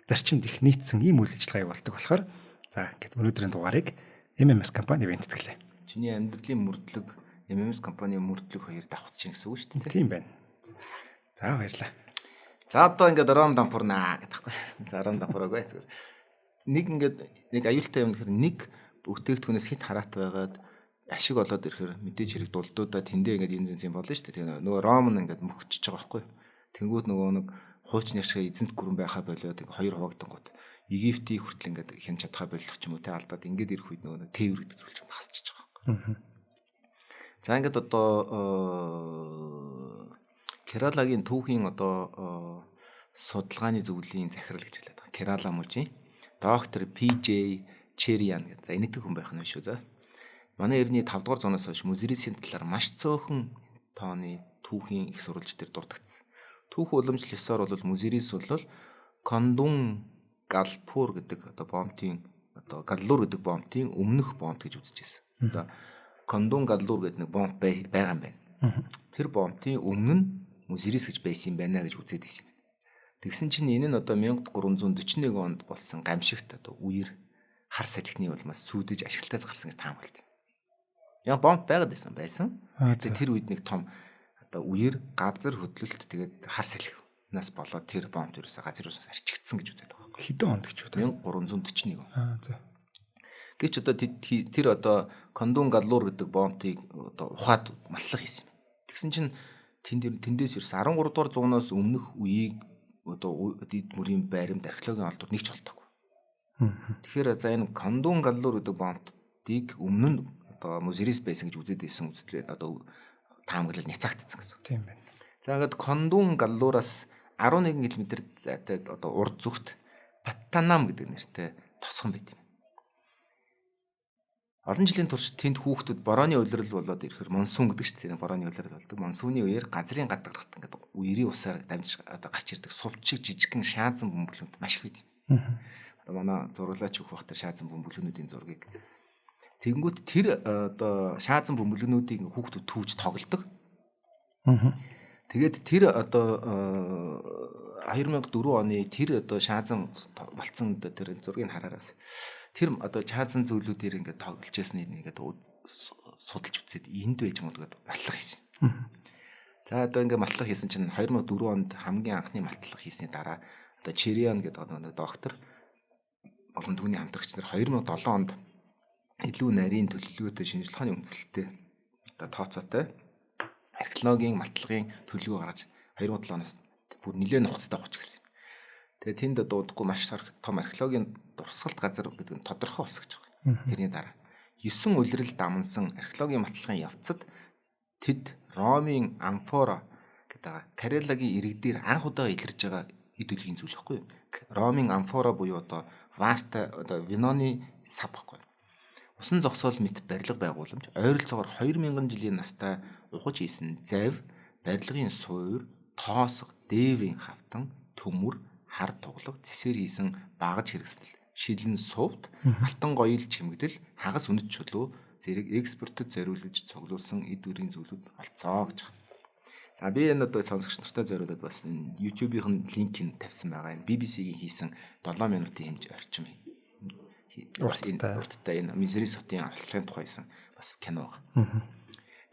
зарчимд их нийцсэн ийм үйл ажиллагаа явуулдаг болохоор за ингээд өнөөдрийн дугаарыг MMS компани ивент тэтгэлээ. Чиний амьдралын мөрдлөг MMS компанийн мөрдлөг хоёр давхцаж чинь гэсэн үг шүү дээ. Тийм байна. За баярлалаа. За одоо ингээд ром дампуурнаа гэдэг байхгүй. За ром дампуураагүй зүгээр. Нэг ингээд нэг аюултай юм гэхээр нэг бүтээгдэхүүнээс хит хараат байгаад ашиг олоод ирэхээр мэдээж хэрэг дулдуудаа тэндээ ингээд янз янз юм болно шүү дээ. Тэгээ нөгөө ром нь ингээд мөхчөж байгаа байхгүй. Тэнгүүд нөгөө нэг хуучны шиг эзэнт гүрэн байхаа болиод ингээ хоёр хуваагдангууд Египтийг хүртэл ингээд хэн чадхаа болох ч юм уу те алдаад ингээд ирэх үед нөгөө нэг тээвэр гэдэг зүйл чинь багасчихж байгаа байхгүй. За ингээд одоо Кералагийн түүхийн одоо судалгааны зөвлөлийн захирал гэж хэлээд байгаа. Керала мужийн доктор PJ Cherian гэдэг. За энэтхэг хүн байх нь шүү за. Манай эртний 5 дугаар зуунаас хойш Музирисийн талаар маш цөөхөн тооны түүхийн их сурвалж дээр дурдгдсан. Түүх уламжлал ёсоор бол Музирис бол Кондун Галпур гэдэг одоо бомтын одоо Галлур гэдэг бомтын өмнөх бомт гэж үзэж байсан. Одоо Кондун Галлур гэдэг нэг бомт байгаа юм байна. Тэр бомтын өмнө нь Музирис гэж байсан юм байна гэж үзээд байсан юм. Тэгсэн чинь энэ нь одоо 1341 онд болсон гамшигт одоо үер хар салхины улмаас сүйдэж ашиглалтаас гарсан гэж таамаглалт. Яг бомб байгаад байсан. Аа, Тэгээ тэр үед нэг том одоо үер газар хөдлөлт тэгээд хар салхинаас болоод тэр бомб ерөөсөө газар ерөөсөө арчигдсан гэж үзээд байгаа байхгүй. Хэдэн онд гэж бодоо? 1341 он. Аа за. Гэвч одоо тэр одоо Кондун Галлур гэдэг бомтыг одоо ухаад маллах хийсэн юм. Тэгсэн чинь тэнд тэндээс ерөөс 13 дугаар зуунаас өмнөх үеийг одоо эд мөрийн байрамд археологийн олдвор нэг ч олдоогүй. Тэгэхээр за энэ Кондун Галлур гэдэг бомтыг өмнө нь одоо Музирис байсан гэж үзээд байсан үзтлээ одоо таамаглал няцаагдсан гэсэн. Тийм байна. За ингээд Кондун Галлураас 11 км зайтай одоо урд зүгт Паттанам гэдэг нэртэй тосгон байт юм. Олон жилийн турш тэнд хүүхдүүд борооны улирал болоод ирэхээр монсун гэдэг чинь тийм борооны улирал болдог. Монсуны үеэр газрын гадаргалт ингээд үерийн усаар дамжиж одоо гарч ирдэг сувчиг жижигхэн шаазан бөмбөлөнд маш их байт юм. Одоо манай зураглаач өгөх бахтар шаазан бөмбөлгөнүүдийн зургийг тэгэнгүүт тэр одоо шаазан бөмбөлгөнүүдийг хүүхдүүд түүж тоглодог. Тэгээд тэр одоо 2004 оны тэр одоо шаазан болцсон одоо тэр зургийг хараараас тэр одоо шаазан зүйлүүдээр ингээд тоглож ясны ингээд судалж үзээд энд байж магадгүй малтлах хийсэн. За одоо ингээд малтлах хийсэн чинь 2004 онд хамгийн анхны малтлах хийсний дараа одоо Чериан гэдэг одоо доктор болон түүний хамтрагч нар 2007 онд илүү нарийн төлөвлөгөөтэй шинжилгээ ухааны үндэслэлтэй одоо тооцоотой археологийн малтлагын төлөвлөгөө гаргаж 2007 оноос бүр нэлээд нухацтай гоч гэсэн юм. Тэгээ тэнд одоо удахгүй маш том археологийн дурсгалт газар гэдэг нь тодорхой болсон гэж байгаа. Тэрний дараа 9 улирал дамнсан археологийн малтлагын явцад Тэд Ромын амфора гэдэг байгаа. Карелагийн ирэг дээр анх удаа илэрж байгаа эд үлгийн зүйл байхгүй юу? Ромын амфора буюу одоо варта одоо виноны сав байхгүй юу? Усан зогсоол мэт барилга байгууламж ойролцоогоор 2000 жилийн настай ухаж хийсэн зав, барилгын суур, тоосго, дээврийн хавтан, төмөр, хар туглаг, цэсээр хийсэн багаж хэрэгсэл, шилэн сувд, алтан гоёл чимэгдэл, хагас үнэт чулуу зэрэг экспортод зориулж цуглуулсан эд үрийн зүйлүүд олцоо гэж байна. За би энэ одоо сонсогч нартай зориулаад бас энэ YouTube-ийн линкийг тавьсан байгаа. Энэ BBC-гийн хийсэн 7 минутын хэмжээ орчим урттай энэ Мизерис хотын авлахын тухай хийсэн бас кино байгаа.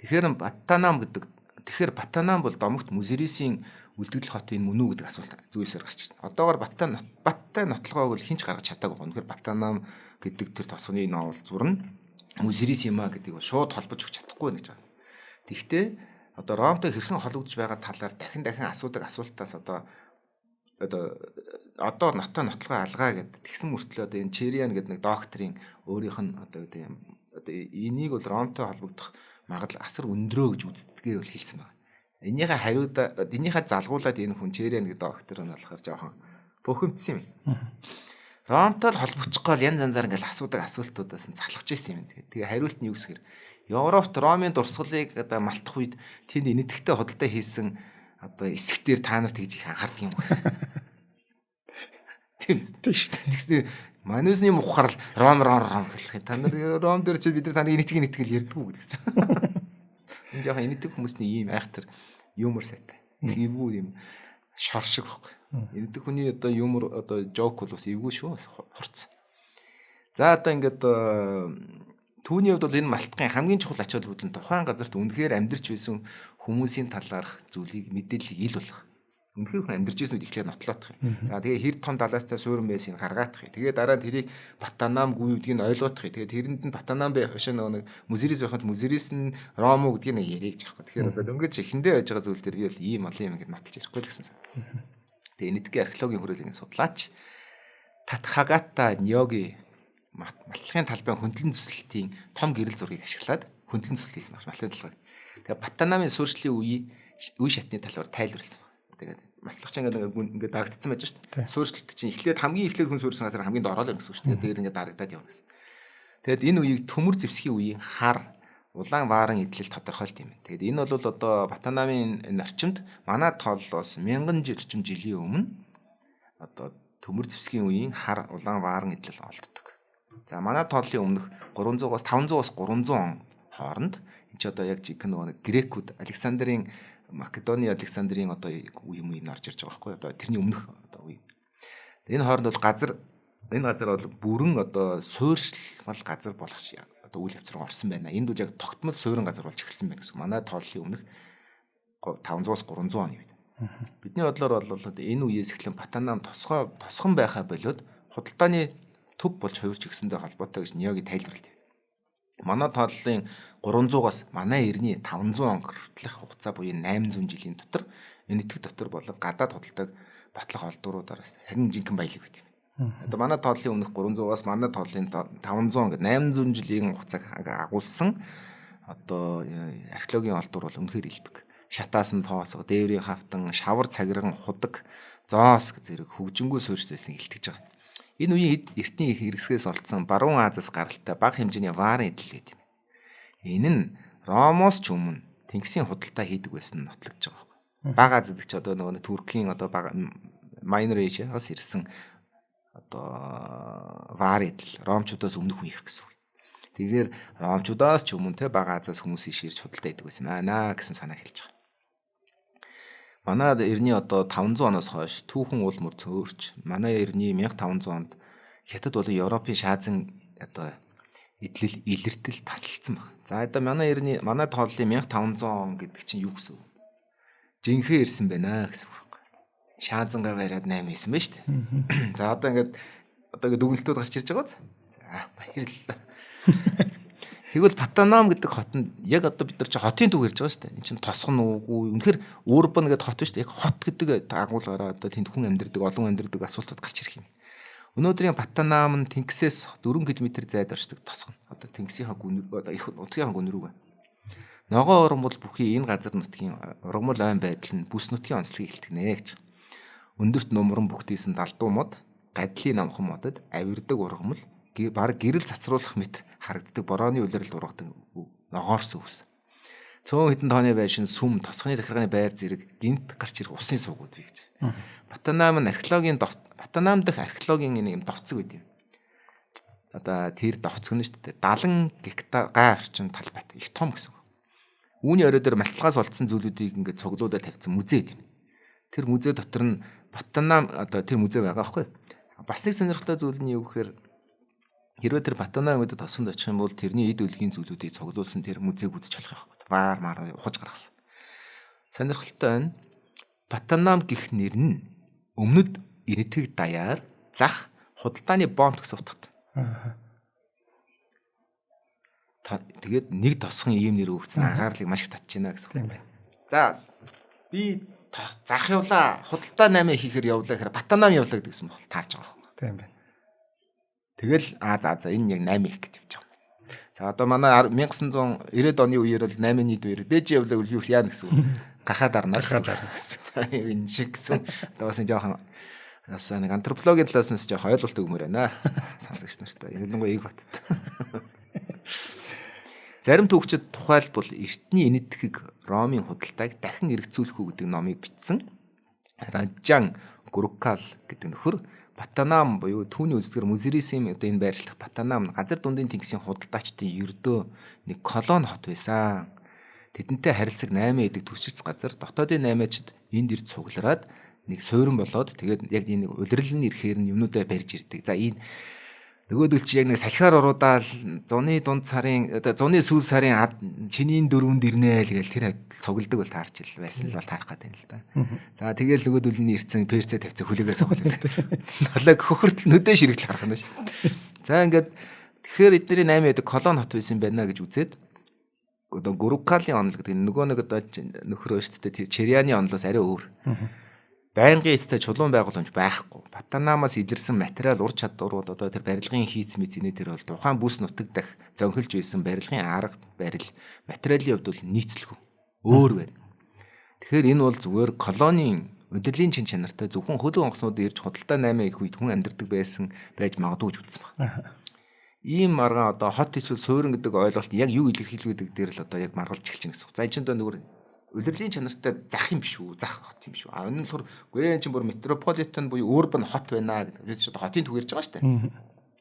Тэгэхээр Батанам гэдэг тэгэхээр Батанам бол домогт Музерисийн үлдэгдэл хотын мөн үү гэдэг асуулт зүйлсээр гарч ирсэн. Одоогор Баттай нотлогоог бол хэн ч гаргаж чадаагүй. Үнэхээр Батанам гэдэг тэр тосгоны ноол зурна Музерис юм а гэдгийг шууд холбож өгч чадахгүй гэж байгаа. Тэгвэл одоо Ромтой хэрхэн холбогдож байгаа талаар дахин дахин асуудаг асуултаас одоо одоо нотой нотлогоо алгаа гэд тэгсэн мөртлөө одоо энэ Чериан гэдэг нэг докторийн өөрийнх нь одоо гэдэг юм одоо энийг бол Ромтой холбогдох магадлал асар өндрөө гэж үздэггээ бол хэлсэн байна. Энийхээ хариуд энийхээ залгуулад энэ хүн Чериан гэдэг доктор нь болохоор жоохон бухимдсан юм. Ромтой л холбогдчих гол янз янзаар ингээл асуудаг асуултуудаас нь залхаж ирсэн юм. Тэгээ хариулт нь юу гэсгэр Европт Ромын дурсгалыг одоо малтах үед тэнд энэтхэгтэй худалдаа хийсэн одоо эсэгтэр та нар тэгж их анхаардаг юм. Тийм шүү дээ. Тэгснэ манусны мухаар л Ром Ром Ром хэлэх. Та нар Ром дээр чи бид нар таныг энэтхэг энэтхэг ярьдгүү гэсэн. Энэ жоохон энэтхэг хүмүүсний ийм айхтар юмор сайтай. Эвгүй юм шор шиг байхгүй. Энэтхэг хүний одоо юмор одоо жоок бол бас эвгүй шүү. Бас хурц. За одоо ингээд түүний хувьд бол энэ малтгын хамгийн чухал ач холбогдол нь тухайн газарт үнэхээр амьдарч байсан хүмүүсийн талаарх зүйлийг мэдээллийг ил болгох. Үнэхээр хүн амьдарч байсан үед эхлээд нотлоодох юм. За тэгээ хэр том далаастай суурин байсан гаргаадах юм. Тэгээ дараа нь тэрийг Батанам гүй гэдгийг нь ойлгоодох юм. Тэгээ тэрэнд нь Батанам байх биш нөгөө нэг Музерис байхад Музерис нь Ром уу гэдгийг нэг яриаг жаахгүй. Тэгэхээр одоо дөнгөж эхэндээ байж байгаа зүйл дээр би бол ийм олон юм ингэж нотолж ярихгүй л гэсэн. Тэгээ энэтхгийн археологийн хүрээлэн судлаач Татхагата Ньоги малтлахын талбайн хөндлөн төсөлтийн том гэрэл зургийг ашиглаад хөндлөн төсөл хийсэн багш малтлахын талбай. Тэгээ Батанамын суурьшлийн үе шатны талаар тайлбарласан баг. Тэгээд малтлах чинь ингээд дарагдсан байж шүү дээ. Суурьшлалт чинь эхлээд хамгийн эхлээд хүн суурьсан газар хамгийн дороо л юм гэсэн үг шүү дээ. Тэгээд дээр ингээд дарагдаад явна гэсэн. Тэгээд энэ үеийг төмөр зэвсгийн үеийн хар улаан вааран эдлэл тодорхойлт юм. Тэгээд энэ бол одоо Батанамын энэ орчимд манай тооллоос мянган орчим жилийн өмнө одоо төмөр зэвсгийн үеийн хар улаан вааран эдлэл олддог. За манай тооллын өмнөх 300-аас 500-аас 300 он хооронд энэ ч одоо яг жинхэнэ нөгөө нэг грекүүд Александрын Македоны Александрын одоо үе юм энэ орж ирж байгаа байхгүй одоо тэрний өмнөх одоо үе. Энэ хооронд бол газар энэ газар бол бүрэн одоо суурьшмал газар болох одоо үйл явц руу орсон байна. Энд бол яг тогтмол суурин газар болж эхэлсэн байна гэсэн. Манай тооллын өмнөх 500-аас 300 оны үед. Бидний бодлоор бол энэ үеэс эхлэн Батанам тосгон байхаа болоод худалдааны төв болж хувирч өгсөндөө холбоотой гэж Ниоги тайлбарлав. Манай тооллын 300-аас манай эртний 500 он хүртэлх хугацаа буюу 800 жилийн дотор энэтхэг дотор болон гадаад худалдааг батлах олдвруудаар харин жинхэнэ баялаг байт юм. Одоо манай тооллын өмнөх 300-аас манай тооллын 500 гэдэг 800 жилийн хугацааг агуулсан одоо археологийн олдвор бол үнэхээр илбэг. Шатаасан тоосго, дээврийн хавтан, шавар цагиран, худаг, зоос зэрэг хөгжингүү суурьш байсныг илтгэж байгаа. Энэ үеийн эртний хэрэгсгээс олдсон Баруун Азиас гаралтай бага хэмжээний ваарын эдлэл гэдэг юм. Энэ нь Ромоос ч өмнө Тэнгисийн худалдаа хийдэг байсан нь нотлогдож байгаа байхгүй. Бага Аз гэдэг чи одоо нөгөө Туркийн одоо бага Minor Asia-аас ирсэн одоо ваарын эдлэл Ромчуудаас өмнөх үеих гэсэн үг. Тэгэхээр Ромчуудаас ч өмнө те бага Азиас хүмүүс иш ирж худалдаа хийдэг байсан байна гэсэн санаа хэлж байгаа. Манай эртний одоо 500 оноос хойш түүхэн уул мөр цөөрч манай эртний 1500 онд Хятад болон Европын шаазан одоо эдлэл илэртэл тасалдсан баг. За одоо манай эртний манай тооллын 1500 он гэдэг чинь юу гэсэн үг? Жинхэнэ ирсэн байна гэсэн үг байхгүй. Шаазангаа бариад 8 хийсэн байна шүү дээ. За одоо ингээд дүгнэлтүүд гарч ирж байгаа биз? За баярлалаа. Тэгвэл Батанам гэдэг хот нь яг одоо бид нар чи хотын төв ярьж байгаа шүү дээ. Энд чинь тосгон уугүй. Үнэхээр урбан гэдэг хот шүү дээ. Яг хот гэдэг агуулгаараа одоо тэнд хүн амьдардаг, олон амьдардаг асуултууд гарч ирэх юм. Өнөөдрийн Батанам нь Тэнгисээс 4 км зайд оршдог тосгон. Одоо Тэнгисийнхаа гүн одоо их нутгийнхаа гүн рүү. Ногоон ургамал бүхий энэ газар нутгийн ургамал ойн байдал нь бүс нутгийн онцлогийг илтгэнэ гэж. Өндөрт нумран бүгдийсэн далдуу мод, гадлын намхан модод авирдаг ургамал бараг гэрэл цацруулах мэт харагддаг борооны улиралд ургадаг ногоорсон өвс. Цөөн хитэн тооны байшин, сүм, тосгоны захиргааны байр зэрэг гинт гарч ирэх усын суугууд бий гэж. Батанам нь археологийн Батанам дахь археологийн нэг юм довцог байд юм. Одоо тэр довцог нь шүү дээ. 70 гектар гай орчим талбайт их том гэсэн үг. Үүний орой дээр малтлагаас олдсон зүйлүүдийг ингээд цуглуулаад тавьсан музей юм. Тэр музей дотор нь Батанам одоо тэр музей байгаа байхгүй. Бас нэг сонирхолтой зүйл нь юу гэхээр хэрвээ тэр Батанам гэдэг тосонд очих юм бол тэрний эд өлгийн зүйлүүдийг цуглуулсан тэр музейг үзэж болох байхгүй. Ваар маар ухаж гаргасан. Сонирхолтой байна. Батанам гих нэр нь өмнөд Энэтхэг даяар зах худалдааны бомб гэсэн утгатай. Тэгээд нэг тосгон ийм нэр өгсөн анхаарлыг маш их татж байна гэсэн. Тийм байна. За би зах явлаа, худалдаа 8 хийхээр явлаа гэхээр Батанам явлаа гэдгийгсэн бол таарч байгаа байхгүй. Тийм байна. Тэгэл за энэ яг 8 их гэж явж байгаа. За одоо манай 1990-ад оны үеэр бол 8-ны үеэр Бэж явлаа гэвэл юу яана гэсэн үг. Гахаа дарна гэсэн. За энэ шиг гэсэн. Одоо бас жоохон бас нэг антропологийн талаас нь жоохон ойлголт өгмөр байна. Сонсогч нартай. Ялангуяа их батд. Зарим түүхчид тухайлбал эртний Энэтхэг Ромын худалдааг дахин эргэцүүлэх үү гэдэг номыг бичсэн Раджан Гурукал гэдэг нөхөр Батанам буюу түүний үзлэгээр Музерисийн одоо энэ байрлах Батанам газар дундын тэнгисийн худалдаачдын ердөө нэг колони хот байсан. Тэдэнтэй харилцаг 8 гэдэг түвширц газар дотоодын 8-ачд энд ирж цуглараад нэг суурин болоод тэгээд яг энэ нэг улирал нь ирэхээр нь юмнуудаа барьж ирдэг. За энэ нөгөөдөл чи яг нэг салхиар уруудаал зуны дунд сарын одоо зуны сүүл сарын чинийн дөрвөнд ирнэ л гээл тэр цугладаг бол таарч ил байсан л бол таарах гэдэг юм л да. За тэгэл нөгөөдөл нь ирсэн перцээ тавьсан хүлээгээ сугалаа. Налаг хөхөртөл нүдэ ширэгтэл харах нь шүү дээ. За ингээд тэгэхээр эдний 8 ядаг колон хот байсан байна гэж үзээд одоо Гурукалийн онол гэдэг нөгөө нэг одоо нөхрөө шүү дээ Черианы онолоос арай өөр. Байнгын эцтэй чулуун байгууламж байхгүй. Батанамаас илэрсэн материал ур чадварууд одоо тэр барилгын хийц мэт зинэ тэр бол тухайн бүс нутаг дах зөнхөлж байсан барилгын арга барил материалын хувьд бол нийцлэгүй. Өөр байна. Тэгэхээр энэ бол зүгээр колонийн удирлын чин чанартай зөвхөн хөлөө онгоцнууд ирж худалдаа 8 их үед хүн амьдардаг байсан байж магадгүй гэж үзсэн байна. Ийм маргаан одоо хот эсвэл суурин гэдэг ойлголт яг юу илэрхийлэх гэдэг дээр л одоо яг маргалж эхэлж байна гэсэн. За энэ ч одоо нөгөө улирлын чанартай зах юм биш үү? Зах хот юм биш үү? А энэ нь болохоор үгүй энэ чинь бүр метрополитен буюу урбан хот байна гэдэг. Бид ч одоо хотын түүх ярьж байгаа шүү дээ.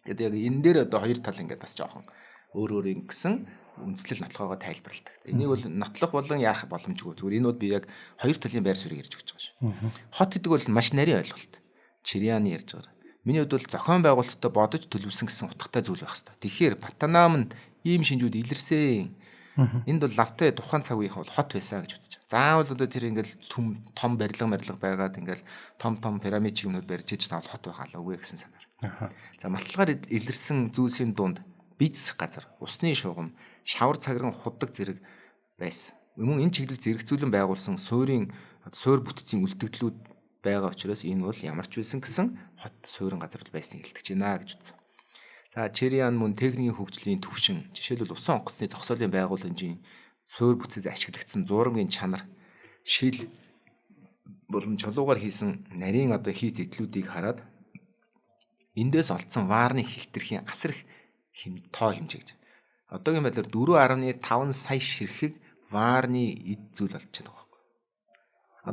Тэгээд яг энэ дээр одоо хоёр тал ингээд бас жоохон өөр өөр ингэсэн үндслэл нотлохоогоо тайлбарладаг. Энийг бол нотлох болон яах боломжгүй. Зүгээр энэ бол би яг хоёр талын байр суурийг ярьж өгч байгаа шүү. Хот гэдэг бол маш нарийн ойлголт. Чирианы ярьж байгаа. Миний хувьд бол зохион байгуулалттай бодож төлөвлөсөн гэсэн утгатай зүйл байх хэрэгтэй. Тэгэхээр Батанам нь ийм шинжүүд илэрсэн. Энд бол лавтай тухайн цаг үеийнх бол хот байсан гэж үзэж байгаа. Заавал одоо тэр ингээл том барилга байгаад ингээл том том пирамид чиг юмнууд барьж иж заавал хот байх алаагүй гэсэн санаар. За малтлагаар илэрсэн зүйлсийн дунд биз газар, усны шугам, шавар цагран худаг зэрэг байсан. Мөн энэ чиглэл зэрэгцүүлэн байгуулсан суурийн суур бүтцийн үлдэгдлүүд байгаа учраас энэ бол ямар ч байсан гэсэн хот суурин газар байсныг илтгэж байна гэж үзсэн. За Чериан мөн техникийн хөгжлийн түвшин, жишээлбэл усан онгоцны зогсоолын байгууламжийн суур бүтцэд ашиглагдсан зуурамгийн чанар, шил болон чулуугаар хийсэн нарийн одоо хийц эдлүүдийг хараад эндээс олдсон ваарны хилтерхийн асар их тоо хэмжээ гэж. Одоогийн байдлаар 4.5 сая ширхэг ваарны эд зүйл болчиход байгаа байхгүй.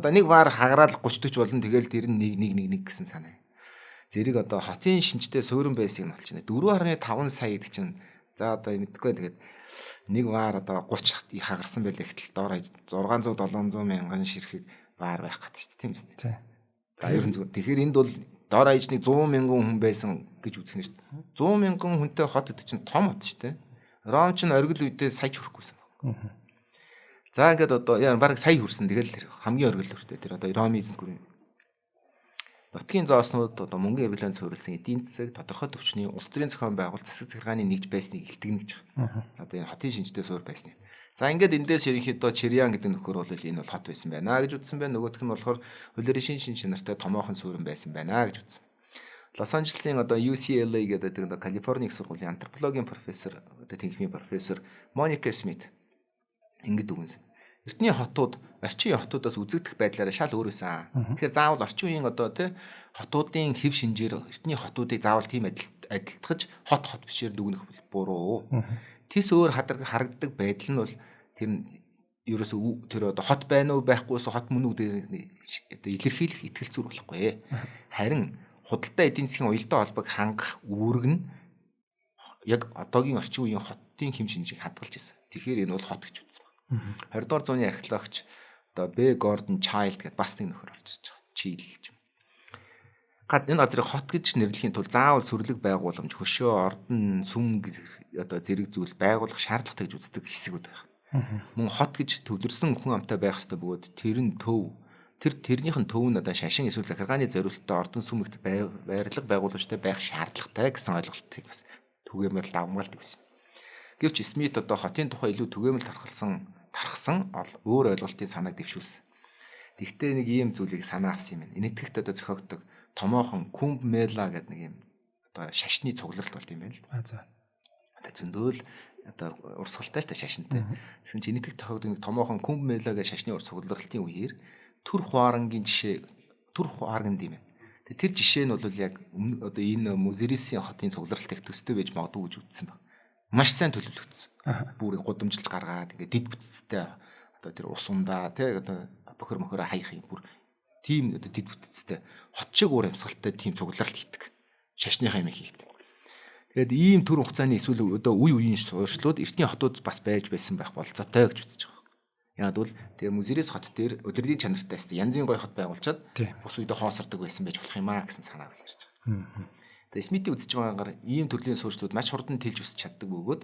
Одоо нэг ваар хагараад 30 40 болно, тэгэл тэр нь 1 1 1 1 гэсэн санаа. Зэрэг одоо хотын шинжтэй суурин байсыг нь олчихно. 4.5 сая гэдэг чинь за одоо мэдгүй тэгээд нэг ваар одоо 30 хагарсан байлаа гэтэл доор 600 700 мянган ширхэг ваар байх гэдэг шүү дээ, тийм үү? За ер нь зүгээр. Тэгэхээр энд бол доор хаяж нэг 100 мянган хүн байсан гэж үзэх нь шүү дээ. 100 мянган хүнтэй хот гэдэг чинь том хот шүү дээ. Ром ч оргил үедээ сая ч хүрэхгүйсэн. За ингээд одоо бараг сая хүрсэн. Тэгэл хамгийн оргил хүртээ тэр одоо Ромын эзэнт гүрэн. Нутгийн зооснууд одоо мөнгөн хэрэглээнд суурилсан эдийн засаг, тодорхой түвшний улс төрийн зохион байгуулалт, засаг захиргааны нэгж байсныг илтгэнэ гэж байгаа. Одоо энэ хотын шинжтэй суур байсан юм. За ингээд эндээс ерөнхийдөө Чириан гэдэг нөхөр бол энэ бол хот байсан байна гэж үзсэн байна. Нөгөөх нь болохоор улирын шин шин чанартай томоохон суурин байсан байна гэж үзсэн. Лос Анжелесийн одоо UCLA гэдэг одоо Калифорни их сургуулийн антропологийн профессор, одоо тэнхимийн профессор Моника Смит Ингэж дүгнэсэн. Эртний хотууд орчин үеийн хотуудаас үзэгдэх байдлаараа шал өөр байсан. Тэгэхээр заавал орчин үеийн одоо тий хотуудын хэв шинжээр эртний хотуудыг заавал тийм адилтгаж хот хот бишээр дүгнэх буруу. Тэс өөр харагддаг байдал нь бол тэр нь ерөөсөө тэр одоо хот байна уу байхгүйс хот мөн үү гэдэг илэрхийлэх итгэл зүйр болохгүй. Харин худалдаа эдийн засгийн уялдаа холбоог хангах үүрэг нь яг одоогийн орчин үеийн хотын хэм шинжийг хадгалж ирсэн. Тэгэхээр энэ бол хот гэж үзсэн байна. 20 дугаар зууны археологч одоо Б. Гордон Чайлд гэдэг бас нэг нөхөр орж ирж байгаа. Чийл гэж. Энэ газрыг хот гэж нэрлэхийн тулд заавал сүрлэг байгууламж, хөшөө, ордон, сүм одоо зэрэг зүйл байгуулах шаардлагатай гэж үздэг хэсгүүд байна. Мөн хот гэж төвлөрсөн хүн амтай байх ёстой бөгөөд тэр нь төв тэрнийх нь төв нь одоо шашин эсвэл захиргааны зориулттай ордон сүмэгт байрлал байгууламжтай байх шаардлагатай гэсэн ойлголтыг бас түгээмэл давмгаалдаг гэсэн. Гэвч Смит одоо хотын тухай илүү түгээмэл тархсан өөр ойлголтын санааг дэвшүүлсэн. Тэгвэл нэг ийм зүйлийг санаа авсан юм байна. Энэтхэгт одоо зохиогддог томоохон Кумб Мела гэдэг нэг юм одоо шашны цугларалт болт юм байна л. А за. Одоо зөндөөл одоо урсгалтай шүү дээ шашинтай. Тэгсэн чинь энэтхэгт зохиогддог нэг томоохон Кумб Мела гэж шашны цугларалтын үеэр төр хуарангийн жишээ төр хуарганд юм байна. Тэр жишээ нь бол яг одоо энэ Музерисийн хотын цугларалтыг төстэй байж магадгүй гэж үзсэн баг. Маш сайн төлөвлөгдсөн. Бүр гудамжилж гаргаад ингээд дид бүтцтэй одоо тэр ус ундаа тий одоо бохир мохороо хаях юм бүр тийм одоо дид бүтцтэй хот шиг уур амьсгалтай тийм цугларалт хийдэг. Шашныхаа юм хийдэг. Тэгээд ийм төр хугацааны эсвэл одоо үе үеийн суурьшлууд эртний хотууд бас байж байсан байх болцоотой гэж үзэж байгаа. Яг бол тэгээ Музерис хот дээр өдрийн чанартай өстэй янзын гоё хот байгуулчаад бус үедээ хоосордог байсан байж болох юм аа гэсэн санааг ярьж байгаа. Тэгээ Смитийн үзэж байгаагаар ийм төрлийн суурьшлууд маш хурдан тэлж өсч чаддаг бөгөөд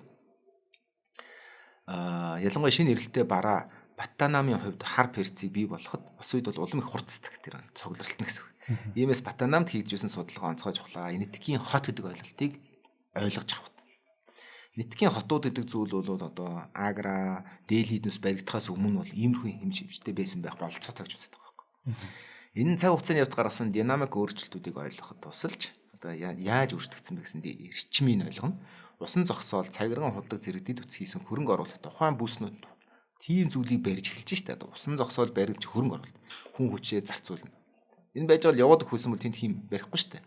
ялангуяа шинэ эрэлттэй бараа Батанамын хувьд хар перцийг бий болгоход бас үед бол улам их хурцдаг тэр цугларалт нь гэсэн үг. Иймээс Батанамд хийгдсэн судалгаа онцгой чухлаа. Энэтхэгийн хот гэдэг ойлголтыг ойлгож авах. Энэтхэгийн хотууд гэдэг зүйл бол одоо Агра, Дэлхиднээс баригдахаас өмнө бол иймэрхүү юм шивжтэй байсан байх болцоотой гэж үздэг байгаа байхгүй. Энэ нь цаг хугацааны явд гаргасан динамик өөрчлөлтүүдийг ойлгоход тусалж одоо яаж өөрчлөгдсөн бэ гэсэн эрчмийг ойлгоно. Усан зогсоол, цагирган худаг зэрэг дэд үтс хийсэн хөрөнгө оруулалт, тухайн бүснүүд тийм зүйлийг барьж эхэлж штэ. Одоо усан зогсоол барилж хөрөнгө оруулалт, хүн хүчээ зарцуулна. Энэ байж бол яваад өгөх байсан бол тэнд хийм барихгүй штэ.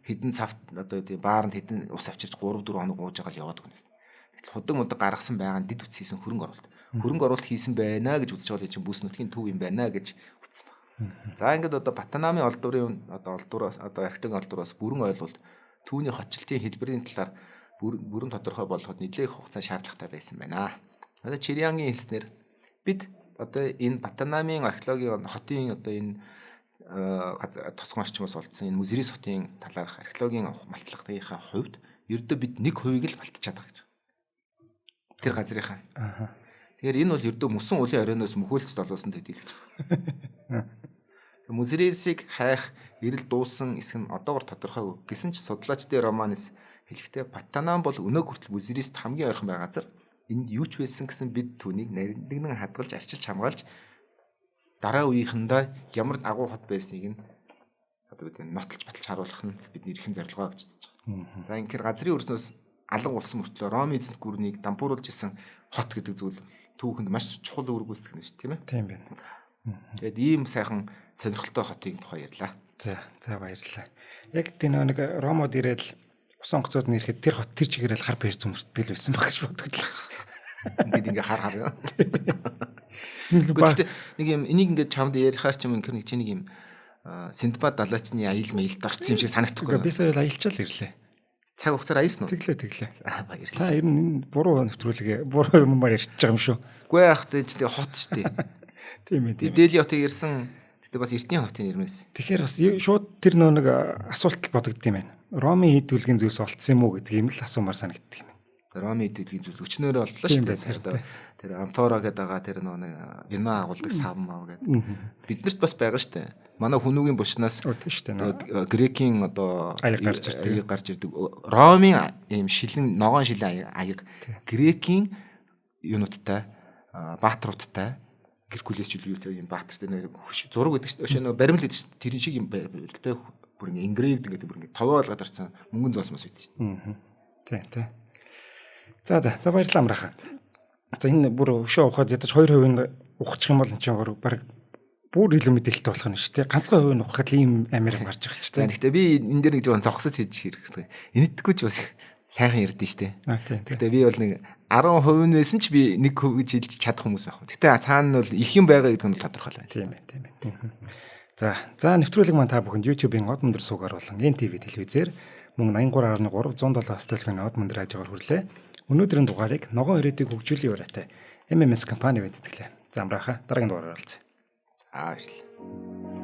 Хэдэн савт одоо тийм бааранд хэдэн ус авчирч 3 4 хоног ууж байгаа л яваад өгнө. Гэтэл худаг мудаг гаргасан байгаа нь дэд үтс хийсэн хөрөнгө оруулалт. Хөрөнгө оруулалт хийсэн байна гэж үзэж байгаа чинь бүс нутгийн төв юм байна гэж үзсэн баг. За ингээд одоо Батанамын олдврын одоо олдвроос одоо архитектурын олдвроос бүрэн ойлголт түүний хотчлтын хэлбэрийн талаар бүрэн тодорхой болгоход нэлээх хугацаа шаардлагатай байсан байна. Одоо Чириангийн хэлснээр бид одоо энэ Батанамын археологийн хотын одоо энэ тосгон орчмоос олдсон энэ Музерис хотын талаарх археологийн малтлагынхаа хувьд ердөө бид 1% л малтчаад байгаа гэж. Тэр газрынхаа. Тэгэхээр энэ бол ердөө мөсөн уулын оройноос мөхөөлц долоосон төдийлөж байгаа. Музерисийг хайх эрэл дуусан эсэх нь одоогор тодорхойгүй. Гэсэн ч судлаачдын Романес хэлэхдээ Батанам бол өнөөг хүртэл Музерист хамгийн ойрхон байгаа газар. Энд юу ч байсан гэсэн бид түүнийг нарийнан хадгалж арчилж хамгаалж дараа үеийнхэндээ ямар агуу хот байсныг нь одоо бид нотолж баталж харуулах нь бидний эрхэм зорилгоо гэж үзэж байгаа. За ингэхээр газрын өрснөөс алга болсон мөртлөө Ромын эзэнт гүрнийг дампууруулж исэн хот гэдэг зүйл түүхэнд маш чухал үүрэг гүйцэтгэх нь шүү дээ, тийм ээ. Тийм байна. Тэгээд ийм сайхан сонирхолтой хотын тухай ярьлаа. За, за баярлалаа. Яг тийм нэг Ромод ирээд усан онгоцууд нь ирэхэд тэр хот тэр чигээрэл хар перц өмөртөл байсан баг гэж бодогдлоо. Ингээд ингээ хар хар. Гэхдээ нэг юм энийг ингээд чамд ярихаар ч юм ингээ нэг чи нэг юм Синдбад далайчны аял маялд орсон юм шиг санагдахгүй. Би сая л аялчаал ирлээ. Цаг хугацаар аялсан уу? Тэглээ. За баярлалаа. Та ер нь энэ буруу нэвтрүүлэг буруу юмар ярьж байгаа юм шүү. Үгүй яах вэ? Чи хот шүү дээ. Тийм ээ. Дели хотыг ирсэн. Гэтэ бас эртний хотын нэрмээс. Тэгэхээр бас шууд тэр нэг асуулт бодогдсон юм байна. Ромын хэд түлгийн зүйлс олдсон юм уу гэдэг юм л асуумар санагддаг юм байна. Ромын хэд түлгийн зүйлс өчнөөрөө оллоо шүү дээ. Тэр амфора гэдэг байгаа тэр нэг вино агуулдаг сав мав гэдэг. Биднэрт бас байгаа шүү дээ. Манай хүмүүгийн булшнаас грекийн одоо аяг гарч ирдэг. Аяг гарч ирдэг. Ромын ийм шилэн ногоон шилэн аяг грекийн юунуудтай баатруудтай Геркулес ч илүү юм баатартай нэг зураг гэдэг чинь нөө баримл гэдэг чинь тэрэн шиг юм баримлтай бүр ингээ engraved гэдэг бүр ингээ товоо болгоод орсон мөнгөн зоосмос байдаг чинь. Тийм тий. За баярлалаа амрахаа. За, энэ бүр өшөө ухаад ядаж 2% нь ухчих юм бол энэ чинь баг бүр илүү мэдээлэлтэй болох нь шүү дээ. Ганцхан хувийг нь ухахад ийм амир гарч байгаа ч тийм. Гэхдээ би энэ дээр нэг жоохон зогсож хийж хэрэгтэй. Энэтгүй ч бас их сайхан ярьдэн шүү дээ. Гэхдээ би бол нэг 10% нь байсан ч би 1% гэж хэлж чадах хүмүүс байх. Гэхдээ цаана нь бол их юм байгаа гэдэг нь тодорхой байна. Тийм ээ, тийм ээ. За, нэвтрүүлэг маань та бүхэнд YouTube-ийн од өндөр суугаар болон NTV телевизээр мөн 83.3 107 столгийн од өндөр радиогоор хүрлээ. Өнөөдрийн дугаарыг ногоон ирээдүйг хөгжүүлэх уриатай MMS компани бэлтгэлээ. За, амрааха дараагийн дугаараар уулзъя. За, баярлалаа.